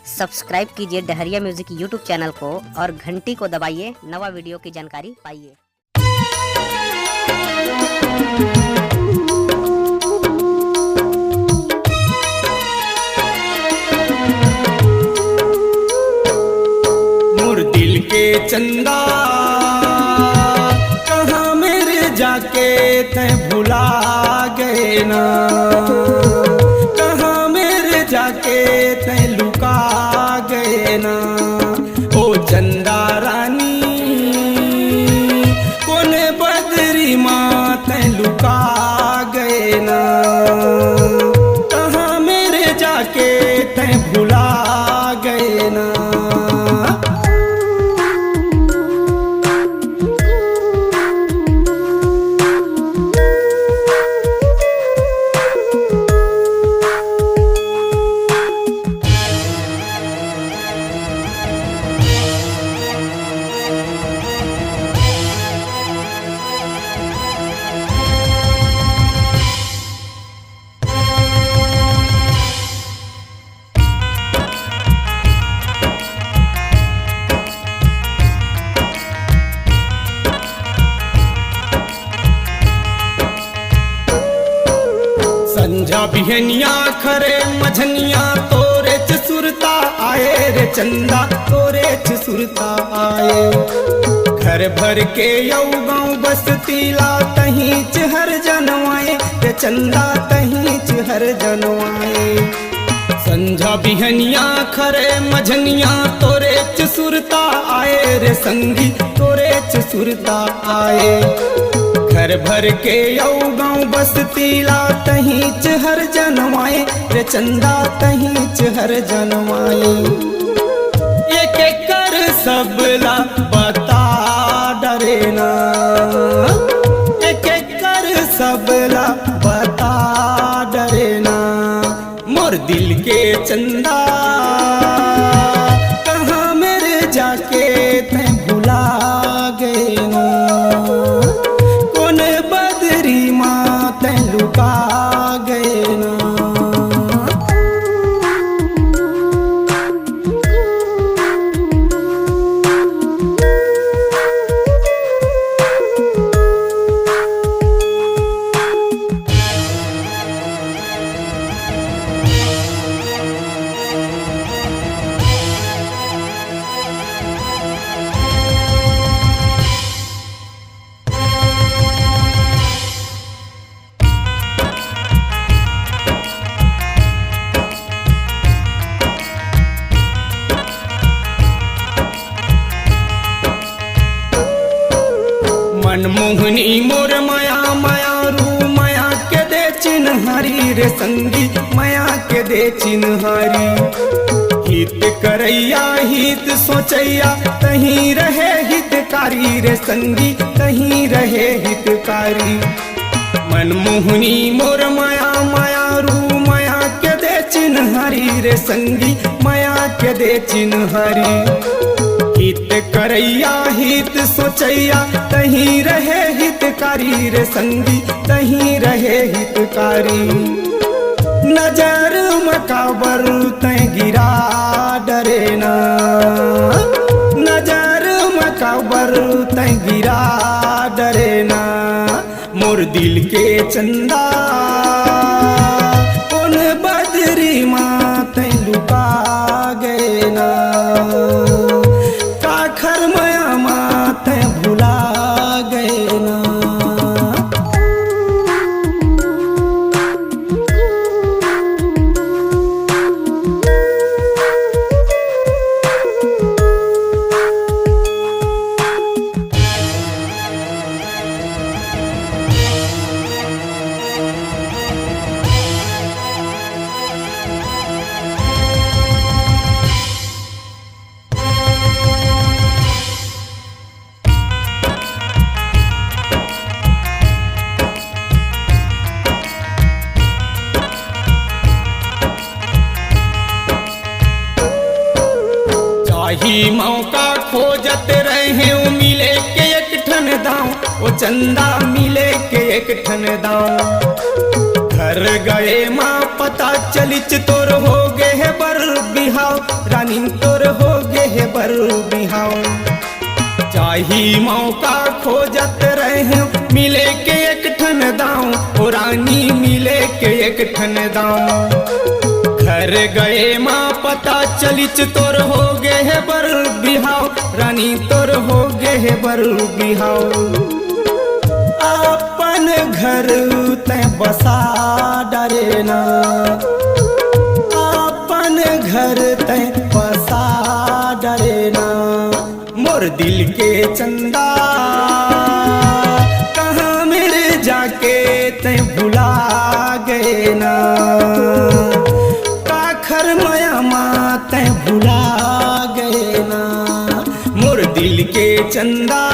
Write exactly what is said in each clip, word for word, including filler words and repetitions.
Subscribe कीजिए Dahariya music YouTube channel को और घंटी को दबाइए, नवा वीडियो की जानकारी पाइए। मोर दिल के चंदा, कहाँ मेरे जाके तैं भुला गए ना, कहाँ मेरे जाके तैं लुका गए ना। ओ चंदा रानी, कोने बदरी मा तैं लुका गए ना, कहाँ मेरे जाके तैं भुला गए ना। संझा बिहनिया खरे मझनिया तोरेच सुरता आए रे चंदा, तोरेच सुरता आए। घर भर के अउ गाँव बस्ती ला तहींच हर जनवाए रे चंदा, तहींच हर जनवाए। संझा बिहनिया खरे मझनिया तोरेच सुरता आए रे संगी, तोरेच सुरता आए। घर भर के अउ गाँव बस्ती ला तहींच हर जनवाए रे चंदा, तहींच हर जनवाए। एक एक कर सबला बता डरे ना, एक एक कर सबला बता डरे ना। मोर दिल के चंदा, कहाँ मेरे जाके तैं भुला गए ना, कोने बदरी मा तैं लुका गए ना। मनमोहनी मोर मया, मया रू मया के दे चिन्हारी रे संगी, मया के दे चिन्हारी। हित करैया हित सोचैया, तहीं रहे हितकारी रे संगी, तहीं रहे हितकारी। मनमोहनी मोर मया, मया रू मया के दे चिन्हारी रे संगी, मया के दे चिन्हारी। हित करैया हित सोचैया, तहीं रहे हितकारी रे संगी, तहीं रहे हितकारी। नजर म काबर तैं गिरा डरे ना, नजर म काबर तैं गिरा डरे ना। मोर दिल के चंदा, कोन बदरी मा तैं लुका गए ना, काखर मया मा तैं भुला गए ना। चाही मौका खोजत रहे, मिले के एक ठन दांव, ओ चंदा मिले के एक ठन दांव। घर गए माँ पता चलिच तोर हो गे हे बर बिहाव, रानी तोर हो गे हे बर बिहाव। चाही मौका खोजत रहे, मिले के एक ठन दाव, ओ रानी मिले के एक ठन दाव। घर गए माँ पता चलिच तोर हो गे हे बर बिहाव, रानी तोर हो गे हे बर बिहाव। अपन घर तै बसा डरे ना, अपन घर तै बसा डरे ना। मोर दिल के चंदा कहाँ मेरे जाके तै भुला गए ना, काखर मया मा तै भुला गए ना। मोर दिल के चंदा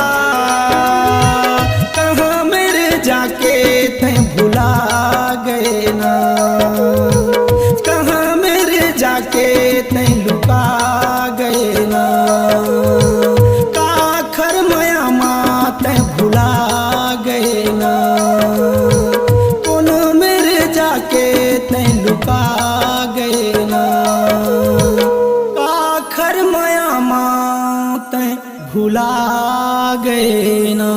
कहाँ मेरे जाके तै भुला गए ना, कहाँ मेरे जाके तै लुका गए ना, काखर मया मा तै भुला गए ना, कोनो मेरे जाके तै लुका गए ना, काखर मया मा तै भुला गए ना।